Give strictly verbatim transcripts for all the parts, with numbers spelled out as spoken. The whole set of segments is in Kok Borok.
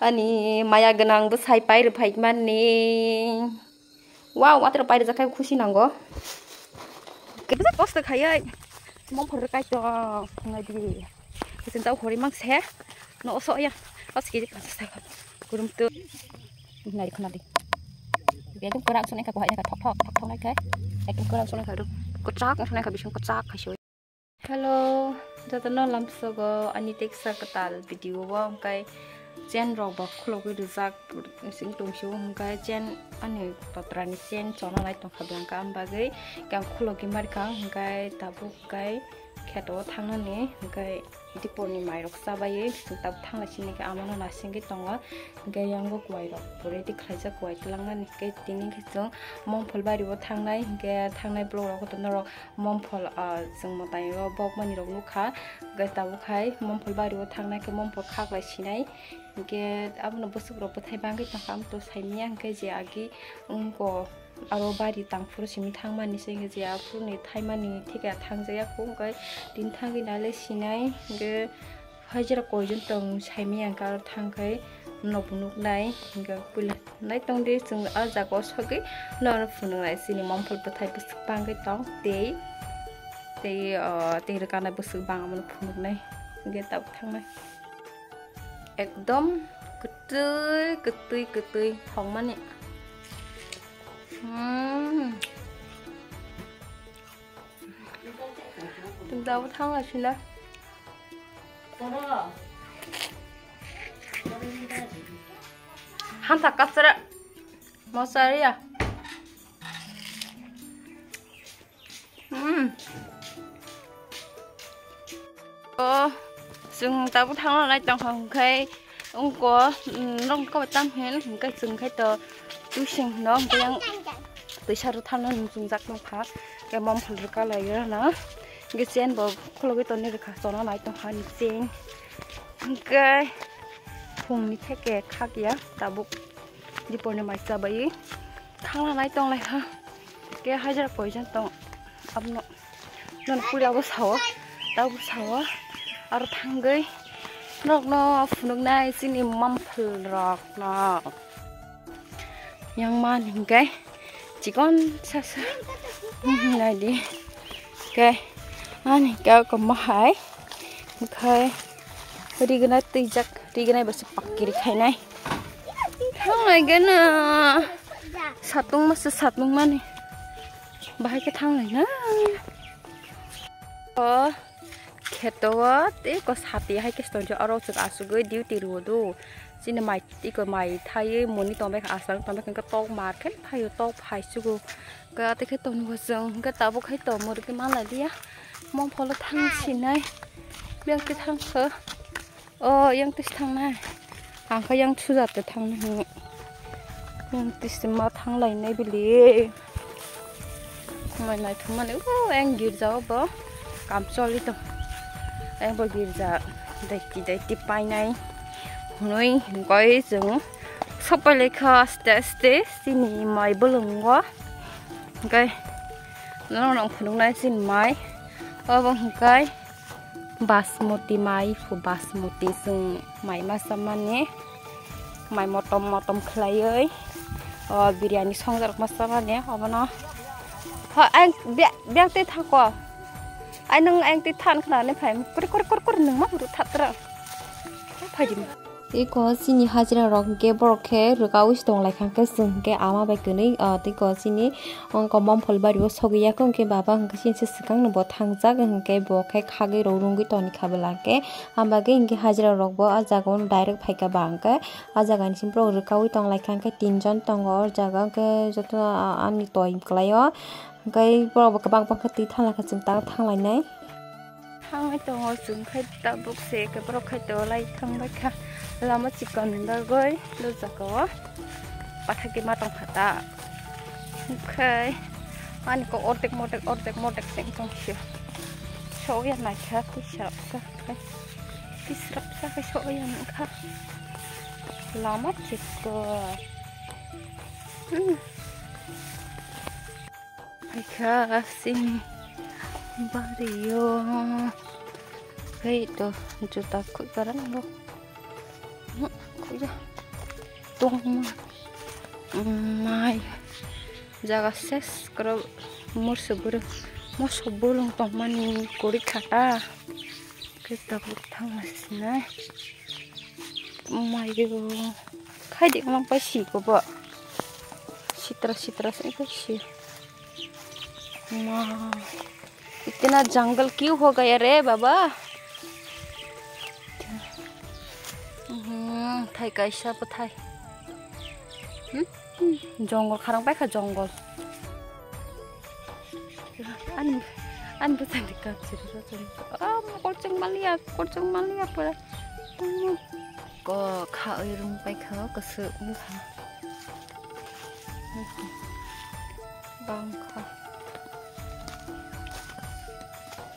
Ani maya gwnang bwsai pai rwphai mani. Wow, watero pai rwjak khai khusi nango. Kebsa kosto khaioi. Mongphol rwkai to. Ngai di. Kesen tau hori mang se. No oso ya. Os kiri kan sa. Kurum tu. Nai khna di. Ekdom kwrak sone kha kohai kha thok thok thok thok nai khai. Ekdom kwrak sone kha. Kwchak sone kha bising kwchak khai soi. Hello, jotono lamsogo ani teksa kwtal video o hwnkhe chain rok bo khulogwi rijak sing tongsi o hwnkhe chain ani totra ni chain chona nai tongkha bwlangkha am bagwi khe ang khulogwi markha hwnkhe tabuk khe kheto o thangnani hwnkhe dipor ni mai rok chabai tabuk thanglai sini khe amo no nasingwi tongo hwnkhe yango kwai rok ready khlaijak kwai twlangnani hwnkhe tini khe chwng mongphol bari o thangnai hwnkhe thangnai borok rok norok Mongphol, ah, chwng mwtai o bokmani rok nukha, hwnkhe tabuk hai Mongphol bari o thangnai khe Mongphol khaklai sinai, hwnkhe abono bwswk rok bwthai bangwi tongkha, amtwi saimanya hwnkhe je agi wngkha aro bari tangphuru simi thangmani se hwnkhe je aphuru ni thaimani thika thangjaya kho, hwnkhe tini thangwi nai le sinai, hwnkhe Hajira koijon tong saimanya hwnkhe aro thangkhai nok nuknai hwnkhe puila naitongdi chwng ah jaga o sogwi norokno phunuknai chini mongphol bwthai bwswk bangwi tong tei tei ah tei rwkanai bwswk bang abono phunuknai hwnkhe tabuk thangnai ekdom kwtwi kwtwi kwtwi thongmani. Hmm. Chwng tabuk thang lai sina. Hanta kasra. Mosari ya. Hmm. O, chwng tabuk thang lai tong kha hwnkhe wngko, mm, nok kok tam hin hwnkhe chwng khai to twising hwno hwnkhe yang twisa rw thangno nung chwngjak nung kha hwnkhe mongphol rwka lai rw na hwnkhe chain bo khulogwi toni rwkha chona nai tong kha ni chain hwnkhe phungni theke khak ya tabuk dipor ni mai chabai thang lai tong lai kha hwnkhe hajira koijon tong abno. Nono puri abo sao, tabo sao, aro thangwi nokno phunuknai chini mongphol rokno. Yang man hingke chikon sasa naidi ke ani ka ko mahai hingke rignai twijak rignai basi pakiri khainai. Thang lai gana satung masa satung mani. Bahai khe thang lai na. O kheto o tei ko sati hai khe tonjo aro chwng asugwi duty rwo do. Chini mai tei ko mai thaiwi moni tongbai kha aswk tongbai kha tok mar khe phaio tok phai sugo. Ka tei khe tongo chwng hwnkhe tabuk khai tongmor khe man lai liya. Mongpholo thang sinai. Biyang khe thang kho. O yang tis thangnai. Ang kha yang suja te thangnai hinwi. Yang tis ma thang lainai bili. Mai nai thumani o yang girja o bo kam choli tong. Yang bo girja daiti daiti painai. Hwnwi hwnkhe chwng sopai lai kha aste aste chini mai bolongo. Hwnkhe norok phunuknai chini mai. Obo hwnkhe Basmati mai, phu basmati chwng mai ma chamani, mai motom motom khlaiwi, o biryani songjakrok ma chamani, obono. Ho, ang bia-, biang twi thangko. Ai, nwng ang twi than khnani phai, kuri, kuri, kuri, kuri, nwng ma huru thatra. Phaidi. Eko chini hajira rok hwnkhe borok khe rwkaui se tong lai kha, hwnkhe chwng hwnkhe ama bai kwnwi, ah, tei ko chini wngkha Mongphol bari o sogwi ya khe, hwnkhe baba hwnkhe chini se swkang no bo thangjak, hwnkhe bo khe khagwi rok rwngwi toni kha bwla hwnkhe, ama bagwi hwnkhe hajira rok bo ah jaga o direct phai kha ba hwnkhe, ah jaga ni simi borok rwkaui tong lai kha, hwnkhe tin jon tongo oh jaga, hwnkhe joto, ah, ani toi kwlai o, hwnkhe borok bo kwbang bangkhe twi thang lai kha, chwng ta thang lainai. Thangwi tongo chwng khai tabuk se khe borok khai to lai thang bai kha lama chikon ni bagwi o jaga o pathak ma tong kha ta khai ani ko ortek mortek ortek mortek se wng tong sio so ya nai kha pisrap sa khai pisrap sa khai so ya nang kha lama chikon. Hmm. Hai kha sini bario. Hai to juta khoi karan bo. Tongma mai jaga ses koro moso bwrwng moso bolong tongmani kwrwi khata khe tabuk thangma sinai maio khaidi wngpai si kobo sitra sitra se si ma. इतना जंगल क्यों हो गया रे बाबा? Hmm, thai kaisa bwthai. Hmm? Jongol kharang paikha jongol. Ani ani bwthai ni kam siri rajani. Ah, korchong maliya, korchong maliya pura. Ko kha oi rung paikha, kasuk wngkha. Bangkha.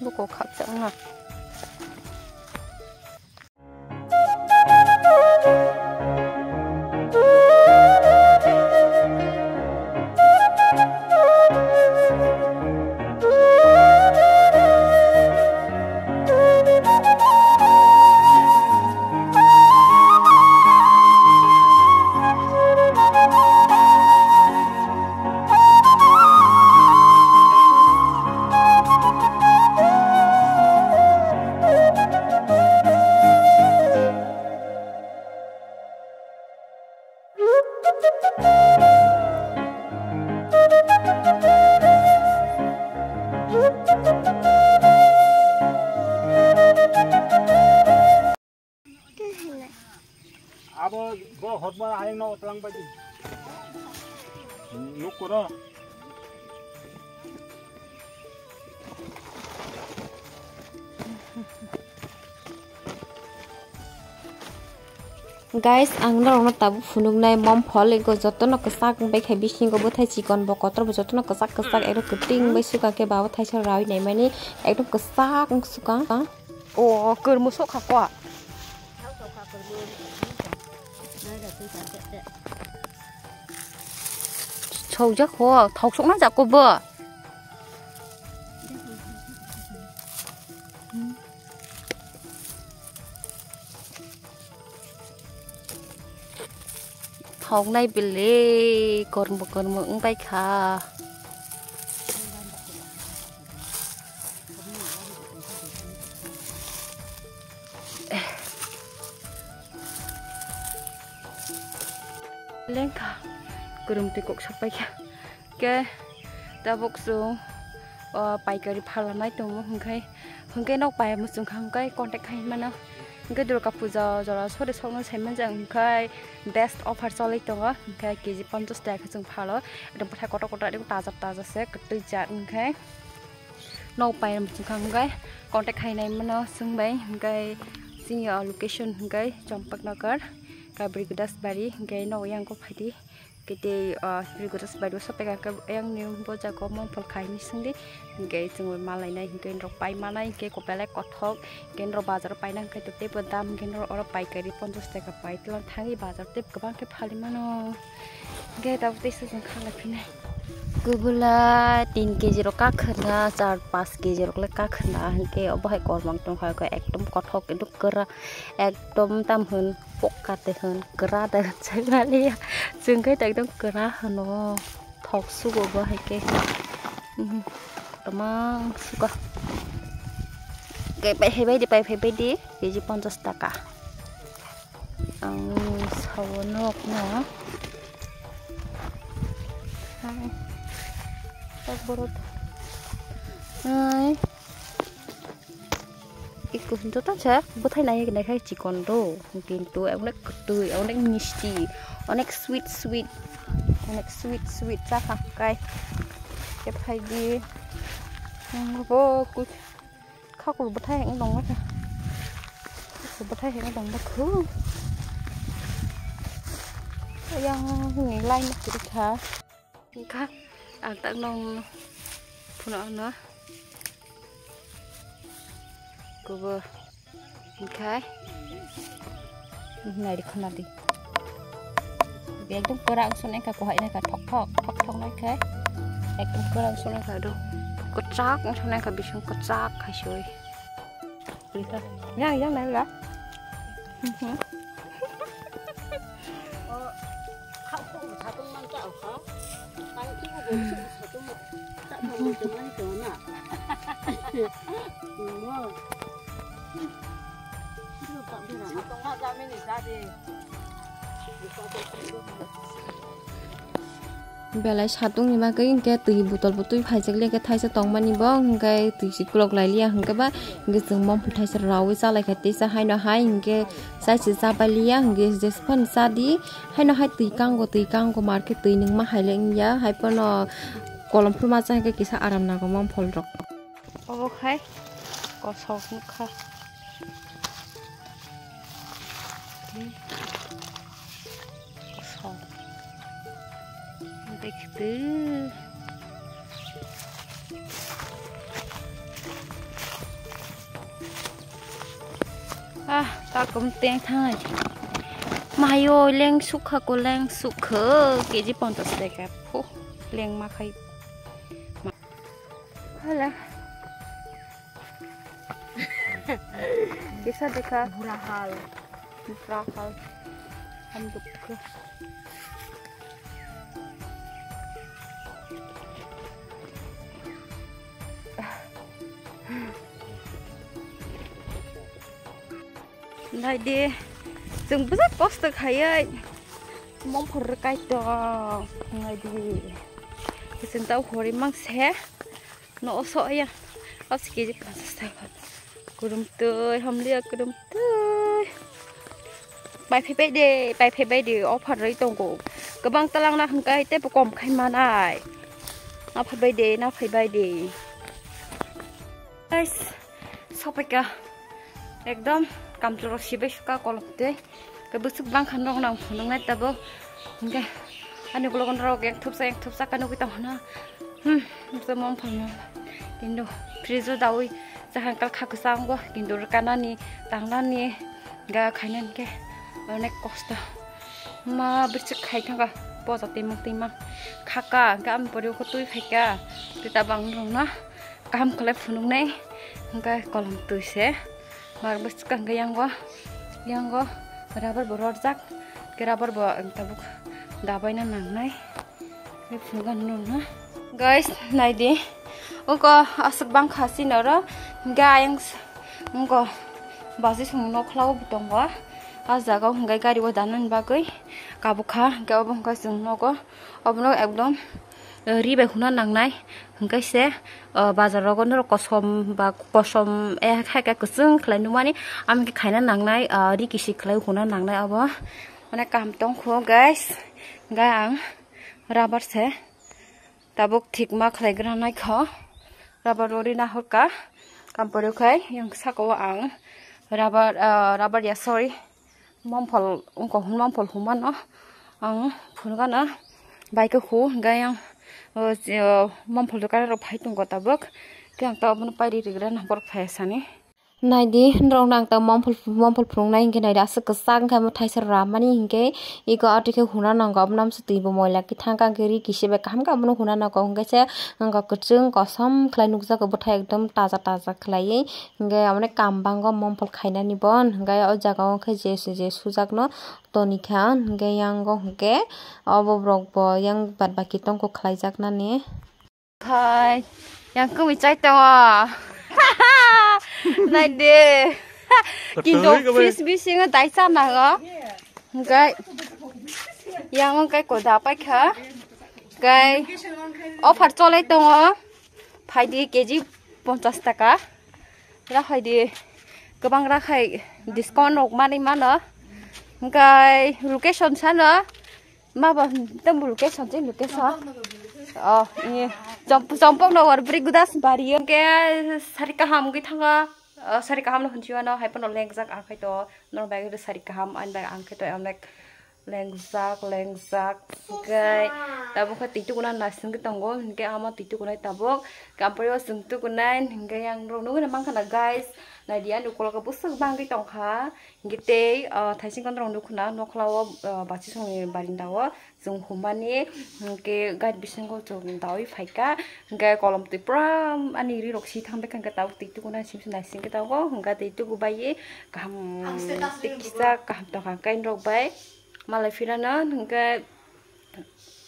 Buko khakchangna. Abo bo hotma ayang no tlang bai di. Nuk koro. Guys, ang norokno tabuk phunuknai mom phol ego jotono kwchak wngbai khe bisingo bwthai chikon bo kotor bo jotono kwchak kwchak ekdom kwtwing wngbai suka khe babo thaisa rawi naimani ekdom kwchak wng suka. O kwrmo sok kha kwa. Sokjak ho, thok sok na jako bo. Thoknai bele kormo kormo wngbai kha. Lengkha kwrwng twi kok sapai kha. Ke tabuk chwng o paikari phalanai tongo hwnkhe hwnkhe nok pai muchung kha hwnkhe contact khai mano hwnkhe Durga puja jora sori sokno sai manjak hwnkhe best offer choli tongo hwnkhe kg ponchash taka khe chwng phalo ekdom bwthai kotor kotor ekdom taja taja se kwtwi jat hwnkhe nok pai muchung kha hwnkhe contact khai nai mano chwng bai hwnkhe chini o location hwnkhe Champaknagar Kabri Godasbari hwnkhe nok yang kok phaidi. Kete, ah, Sri Guru Sbai Dosa pega ke yang ni bo jago mom phol khai ni singdi. Hingke chwng malai nai hingke norok pai manai hingke kopelai kothok hingke norok bazar o paina hingke tei bo dam hingke norok oro paikari ponchash taka pai tei thangwi bazar tei kwbang khe phali mano. Hingke tabuk teisa chwng kha lai phinai. Kubula tin kg rok kakhwna char panch kg rok le kakhwna hingke obo hai kormang tongkha ekdom kothok ekdom kwra ekdom tam hwn. Pokka te hwn, kwra te hwn, sai maliya. Chwng khe ekdom kwra hwno. Thok sugo bo hai khe. Mhm. Kwmang sugo. Khe pai phai bai di, pai phai bai di. Kg ponchash taka. Ang sawo nok no. Hai. Tak borot. Hai. Ikko hinto ta sa bwthai nai nai khai chikon do, kintu onek kwtwi, onek misti, onek sweet sweet, onek sweet sweet cha kha kai. Khe phai di. Bo khakur bwthai heng dong kha. Khakur bwthai heng dong ba khu. Yang ni line kiri kha. Wngkha ang tak nong phunukno kubo wngkha nai khna di ekdom kwrak wngkha kuhai nai kha thok thok thok thok nai kha ekdom kwrak wngkha do kwchak wngkha nai kha bising kwchak khai soi. Yang yang nai la. Belai satung ni bagwi hwnkhe twi botol bo twi phaijak le khe thaisa tongmani bo hwnkhe twi si kulok lai liya hwnkhe ba hwnkhe chwng mom thaisa rawi chalai kha tei cha haino hai hwnkhe chai se cha pai liya hwnkhe jesphano cha di haino hai twi kango twi kango market twi nungma hai le wngya hai phano kolom phuru ma cha hwnkhe kisa aram nango mom phol rok. Obo khai kosok nukha. Kosok. Dekte. Ah, takum teng thang. Mayo leng sukha ko leng sukha. K G ponchas taka. Pho, leng ma khai. Hala. Kisa dekha. Bura hal. Bura hal. Ham dukha. Nai di, chwng bwswk kosto khaiwi mom phor rwkai tong, nai di. Chwng tau hori mang se, no oso ya, abs K G ponchas taka. Kurum twi, hamliya kurum twi. Pai phai bai de, pai phai bai de, offer rwi tongo. Kwbang talang na hwnkai tei bo kom khai manai. Na phai bai de, na phai bai de. Guys, sopaika ekdom kamchwlwi sibai suka kolom tei ke bwswk bangkha nok nang phunuknai tabuk hwnkhe ani ukulok rok yang thupsa yang thupsa kanugwi tongkha na hmm mom phano kintu fridge o dawi chahang kal kha kwchang bo kintu rwkanani tangnani ga khainani khe onek kosto ma bwswk khai thangkha poja twimang twimang khaka hwnkhe ani pore o twi phaikha twi tabang rokno. Kaham khlai phunuknai hwnkhe kolom twi se. Bar bwskang hwnkhe yango, yango rubber bo rwjak. Khe rubber bo tabuk dabaina nangnai. Khe phunukha nukna. Guys, naidi. Oko aswk bangkha chini oro. Hwnkhe ayang s-, oko baji song nokhlao bo tongo. Ah jaga o hwnkhe gari o danani bagwi kabukha. Hwnkhe obo hwnkhe chwng nogo. Obono ekdom, eh, ri bai huna nangnai. Hwnkhe se, eh, bazar rogo norok kosom ba kosom, eh, hai khe kwchwng khlai nukmani. Amo khe khaina nangnai, ah, ri kisi khlai huna nangnai obo. Onek kaham tongkho, guys. Hwnkhe ang rubber se tabuk thik ma khlai gra naikho. Rubber rori nahorka. Kamporo khai yang saka o ang rubber, ah, rubber ya, sorry. Momphol wngkha hwn, momphol hwnmano ang phunukgana bai khe hu hwnkhe ayang, o, je, o, momphol dokanrok phai tongo tabuk. Tei ang tabukno pairi rigrana borok phaiya sani. Naidi, norokno ang tabuk momphol, momphol phunuknai hwnkhe naidi, aswk kwchak wngkha omo thaisa ramani hwnkhe eko atwi khe huna nango, abono amsa twi bo moila khe thangkha hwnkhe ri kisi bai kaham khe abono huna nango hwnkhe se wngkha kwchwng kosom khlai nukjago bwthai ekdom taja taja khlaiwi. Hingke amoni kam bango momphol khainani bon, hingke o jaga o khe je, je sujakno toni kha, hingke yang o hingke obo borok bo yang bad baki tongkho khlaijaknani. Hai, yang kumi chai tongo. Nai de. Kinto fridge bisingo dai cha nango. Hingke yang o khe koda paikha. Hingke offer cholai tongo. Phaidi K G ponchas taka. Rakhai di, kwbang rakhai discount rok manwi mano. Hingkai location sano, ma ba tamo location se location. Oh, ini Chomp-, Chompok Nagar Brigudas bari. Hingke sari kaham wngwi thango. Oh, sari kaham no hwnchi mano, hai phano lengjak ang khai to, norok bai sari kaham ani bai ang khai to onek. Lengjak, lengjak, hingke tabuk khe twi tukuna naisingwi tongo, hingke amo twi tukunai tabuk kampori o chwng tukunai, hingke yang rok nugwi mankha na guys, naidi ani ukulok o bwswk bangwi tongkha, hingke tei, ah, thaising kono rok nukuna nokla o, ah, bachisongni barinda o chwng hummani, hingke gate bisingo chwng dawi phaikha, hingke kolom twi pura ani ri rok si thangbaikha, hingke tabuk twi tukunai simse naisingwi tongo, hingke twi tukubai kaham tei kisa kaham tongkha hingke norok bai. Malai phirano hingke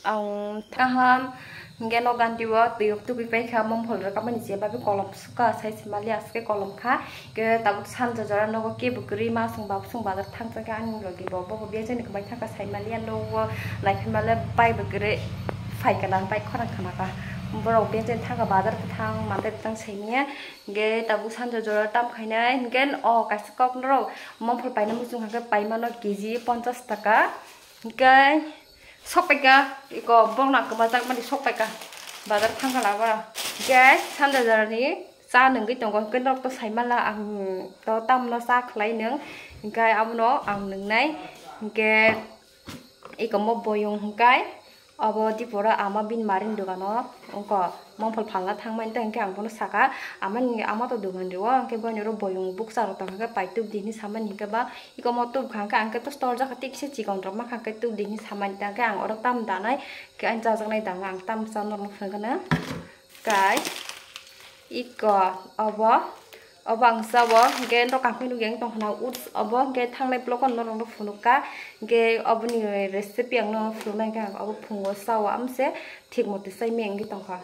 Ang kaham, hingke nok ganti o twi rok tubui pai kha, mom phol rok aboni je babi kolom suka, sai se mali aske kolom kha, ke tabuk sanja jora nogo kebo kwrwi ma sung bap sung bazar thang chak khe ani logi bo, bo bo biyajani kwbai thang kha sai mali ya nogo nai phi male bai bo kwrwi phai kana bai khorang khana kha, borok biyajani thang kha bazar thang mate tang sai manya, hingke tabuk sanja jora tam khainai, hingke o kaisa kok norok mom phol paina muchung kha khe pai mano K G ponchas taka. Hingke sok paika, iko bokna kwmajak mani sok paika, bazar thangkha lama. Hingke sanja jorani cha nungwi tongo, hingke norok to sai mala ang to tamno cha khlai nung. Hingke abono ang nungnai, hingke iko mo boyong hingke obo dipora ama bini maring dogano wngkha. Mongphol phalna thangmani tei hwnkhe ang bono saka, amani ama to dogan rio, hwnkhe boini oro boyong bukcha rok tong khe pai tubudi hinwi samani hwnkhe ba, iko mo tubkha hwnkhe ang khe to torjak kha, tei kisa chikon rok mankha hwnkhe tubudi hinwi samani, tei hwnkhe ang oro tam danai, khe ani chajaknai dana ang tam cha norokno phunukgwno. Kai iko obo, obo ang cha o, hwnkhe norok ang khe nukya wng tongkha na, uts obo hwnkhe thangnai vlog o norokno phunukha, hwnkhe oboni recipe ang norokno phunuknai hwnkhe ang obo phungo cha o, amse thik mote chai meng wngwi tongkha.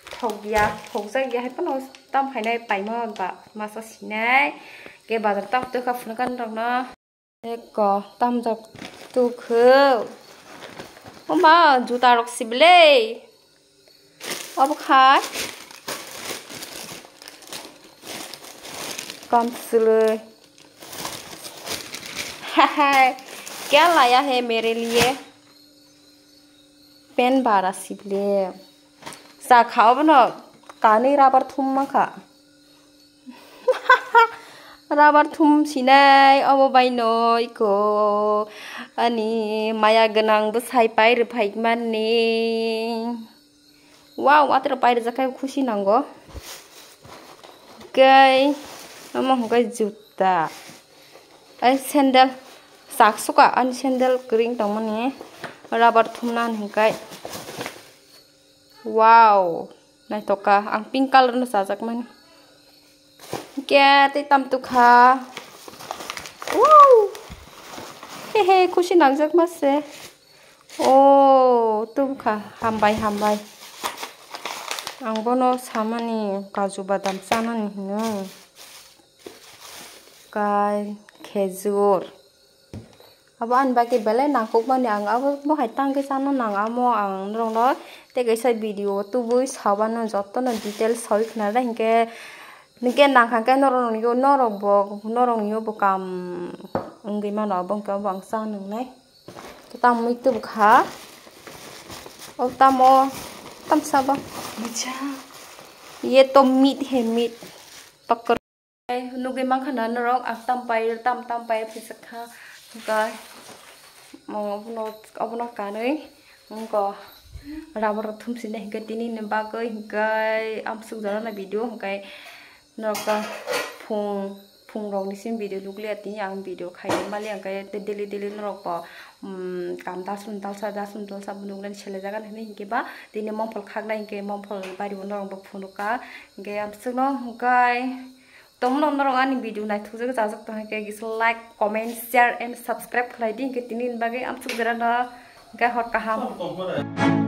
Thokya, thokjakya hai phano tam khainai paima ba masa sinai. Ke bazar tam twi kha phunukha norokno. Eko tamjak tukhu. Oma juta rok sible. Obo khai. Kam siloi. Kya laya hai mere liye? Pen bara sible. Sa kha obono kanwi rubber thum mankha. Rubber thum sinai obo bai no iko ani maya gwnang bwsai pai rwphai mani. Wow, atwrw pai rwjak khe khusi nango. Kei omo hwnkhe juta. Ai sandal sak suka ani sandal kwrwi tongmani rubber thumna hwnkhe. Wow, naithoka ang pink color no chajakmani. Hwnkhe tei tam tukha. Wow. He he, khusi nangjak mase. Oh, tubukha, hambai, hambai. Ang bono samani kaju badam chanani hino. Kai, khejur. Abo ani bagwi belai nangkukmani, ang abo bohai tangwi chana nang amo ang norokno tei kaisa video tubui sabano jotono details sawi khna da hinkhe, hinkhe nangkha khe norokni, norokbo, norokni bo kam wngwi mano, abo hinkhe abo ang cha nungnai. Tamo mui tubukha. O tamo, tamsa ba. Ye to meat hai, meat. Pakar. Nugui mankha na norok, ang tam pai, tam, tam pai phisakha. Hwnkhe, obono, obono kanwi, wngkha. Rubber rok thumsini hwnkhe tini ni bagwi hwnkhe, amsuk jora na video hwnkhe. Norok phung, phung rok ni simi video nukliya, tini ang video khaini mali ang khe daily daily norok bo, um, kam dalsum dalsa, dalsum dalsa bo nuknani sele jaga hinwi hinkhe ba tini mongphol khaknai hinkhe mongphol bari bo norok bo phunukha hinkhe amsukno hinkhe tongmano norok ani video naithokjagwi chajak tong hinkhe kisa like, comment, share and subscribe khlai di hinkhe tini ni bagwi amsuk jora no hinkhe hor kaham.